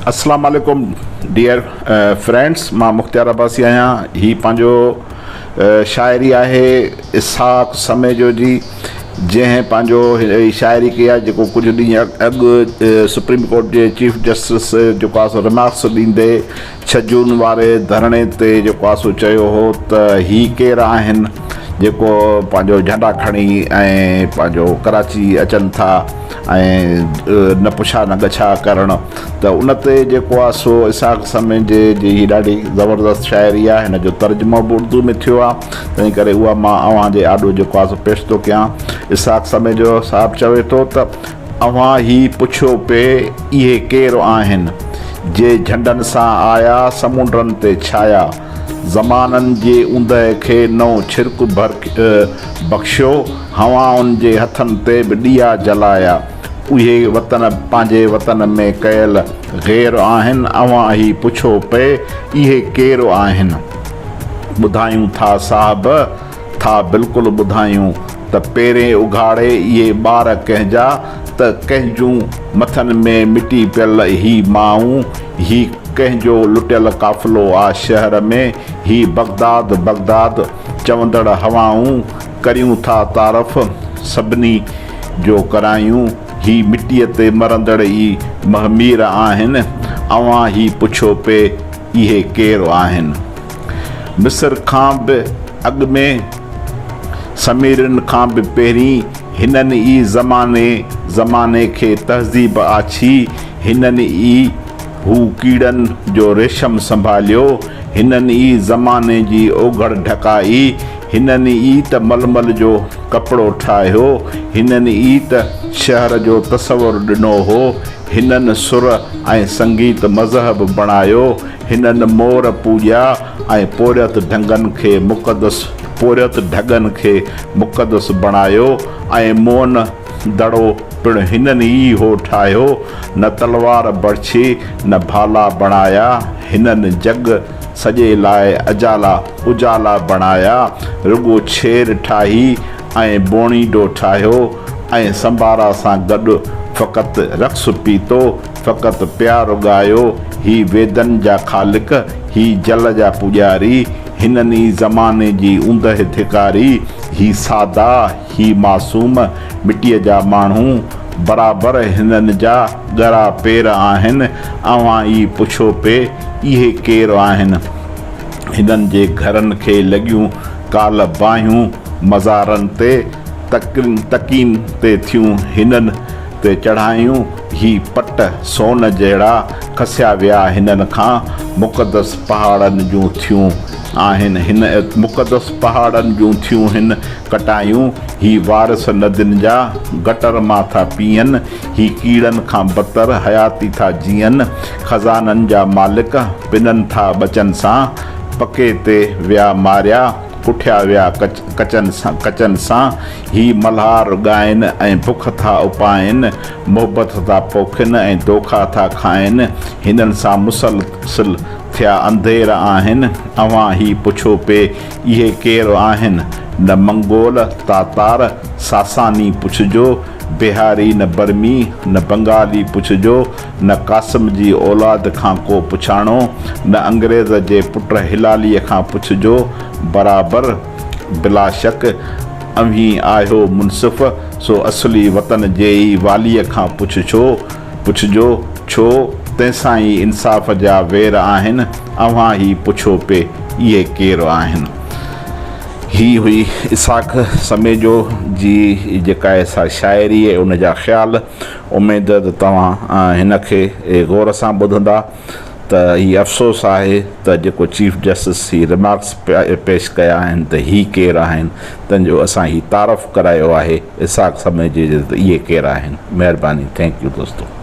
اسلام عليڪم dear friends مان مختيار عباسي آهيان هي پنهنجو شاعري آهي اسحاق سميجو جي جنهن پنهنجو هي شاعري ڪئي آهي جيڪو ڪجهه ڏينهن اڳ سپريم ڪورٽ جي چيف جسٽس جيڪو آهي سو رمارڪس ڏيندي ڇهه جون واري ڌرڻي تي جيڪو آهي سو چيو هو ته هي ڪير آهن جيڪو پنهنجو جهنڊا کڻي ۽ پنهنجو ڪراچي اچن ٿا ۽ نه پڇا نه ڳڇا ڪرڻ ته ان تي جيڪو آهي سو اسحاق سميجي جي هي ڏاڍي زبردست شاعري آهي هن جو ترجمو به اردو ۾ ٿيو آهي تنهن ڪري اها مان اوهان جي آڏو جيڪو آهي سو پيش ٿو ڪيان اسحاق سميجو صاحب چوي ٿو ته اوهان هي پڇيو پئي اهي ڪير آهن جي جهنڊن سان آيا سمونڊن تي ڇايا زمانن جي اوندهه کي نئون ڇرڪ بخشيو هوائن جي هٿن تي به ڏيئا جلايا. اهي وطن پنهنجي وطن ۾ ڪيل غير آهن. اوهان هي پڇو پئي اهي ڪير آهن؟ ٻڌايون ٿا صاحب، ٿا بلڪل ٻڌايون ته پيرين اگهاڙي اهي ٻار ڪنهن جا ته ڪنهن جون مٿن ۾ مٽي پيل هي مائون، هي ڪنهن جو لٽيل قافلو آ شهر ۾ هي بغداد بغداد چوندڙ هوائون. ڪريون ٿا تعارف سڀني جو ڪرايون هي مٽيء تي مرندڙ ئي مهمير آهن اوهان هي پڇو پئي اهي ڪير آهن مصر کان به اڳ ۾ سميرين کان به پهرين هنن ئي زماني زماني کي تهذيب آڇي هنن ئي هو ڪيڙن جو ريشم سنڀاليو هنن ئي زماني جي اوگهڙ ڍڪائي هنن ئي ته ململ جو ڪپڙو ٺاهيو، هنن ئي ته شهر جو تصور ڏنو هو، هنن سر ۽ سنگيت مذهب بڻايو، هنن مور پوڄيا ۽ پورهيت ڍنگن کي مقدس پورهيت ڍڳن کي مقدس بڻايو ۽ موئن دڙو پڻ هنن ئي هو ٺاهيو، نه تلوار بڙڇي نه ڀالا بڻايا، هنن جڳ سڄي لاء اجالا اجالا بڻايا، رڳو ڇير ٺاهي ۽ بوڻيڊو ٺاهيو ۽ سمبارا سان گڏ فقط رقص پيتو، فقط پيار ڳايو، هي ويدن جا خالق، هي جل جا پوڄاري، هنن ئي زماني جي اوندهه ڌڪاري، هي سادا، هي معصوم مٽيء جا ماڻهو، برابر هنن جا ڳرا پير آهن، اوهان ئي پڇو پئي، اهي ڪير آهن؟ هنن جي گهرن کي لڳيون ڪالهه باهيون، مزارن تي تڪين تي ٿيون هنن تي چڙهايون، هي پٽ سون جهڙا کسيا ويا هنن کان، مقدس پهاڙن جون ٿيون آهن هن مقدس پهاڙن جون ٿيون هن ڪٽايون، هي وارث ندين جا گٽر مان ٿا پيئن، هي ڪيڙن کان بدتر حياتي ٿا جيئن، خزانن جا مالڪ پنن ٿا ٻچن سان، پڪي تي ويا ماريا، ڪٺيا ويا ڪچن ڪچن سان، هي ملهار ڳائن ۽ بک ٿا اپائن، محبت ٿا پوکن ۽ دوکا ٿا کائن، هنن سان مسلسل ٿيا انڌير آهن، اوهان هي پڇو پئي اهي ڪير آهن؟ نه منگول، تاتار، ساساني پڇجو، بهاري نه برمي، نه بنگالي پڇجو، نه قاسم جي اولاد کان ڪو پڇاڻو، نه انگريز جي پٽ هلاليء کان پڇجو، برابر، بلاشڪ، اوهين آهيو منصف، سو اصلي وطن جي ئي واليء کان پڇڇو، پڇجو، ڇو، تنهن سان ئي انصاف جا وير آهن، اوهان هي پڇو پي، اهي ڪير آهن؟ هي هئي اسحاق سميجو جي جيڪا آهي سا شاعري ۽ ان جا خيال. اميد ته توهان هن کي غور سان ٻڌندا ته هي افسوس آهي ته جيڪو چيف جسٽس هي رمارڪس پيش ڪيا آهن ته هي ڪير آهن تنهن جو اسان هي تعارف ڪرايو آهي اسحاق سميجي جو ته اهي ڪير آهن. مهرباني thank you دوستو.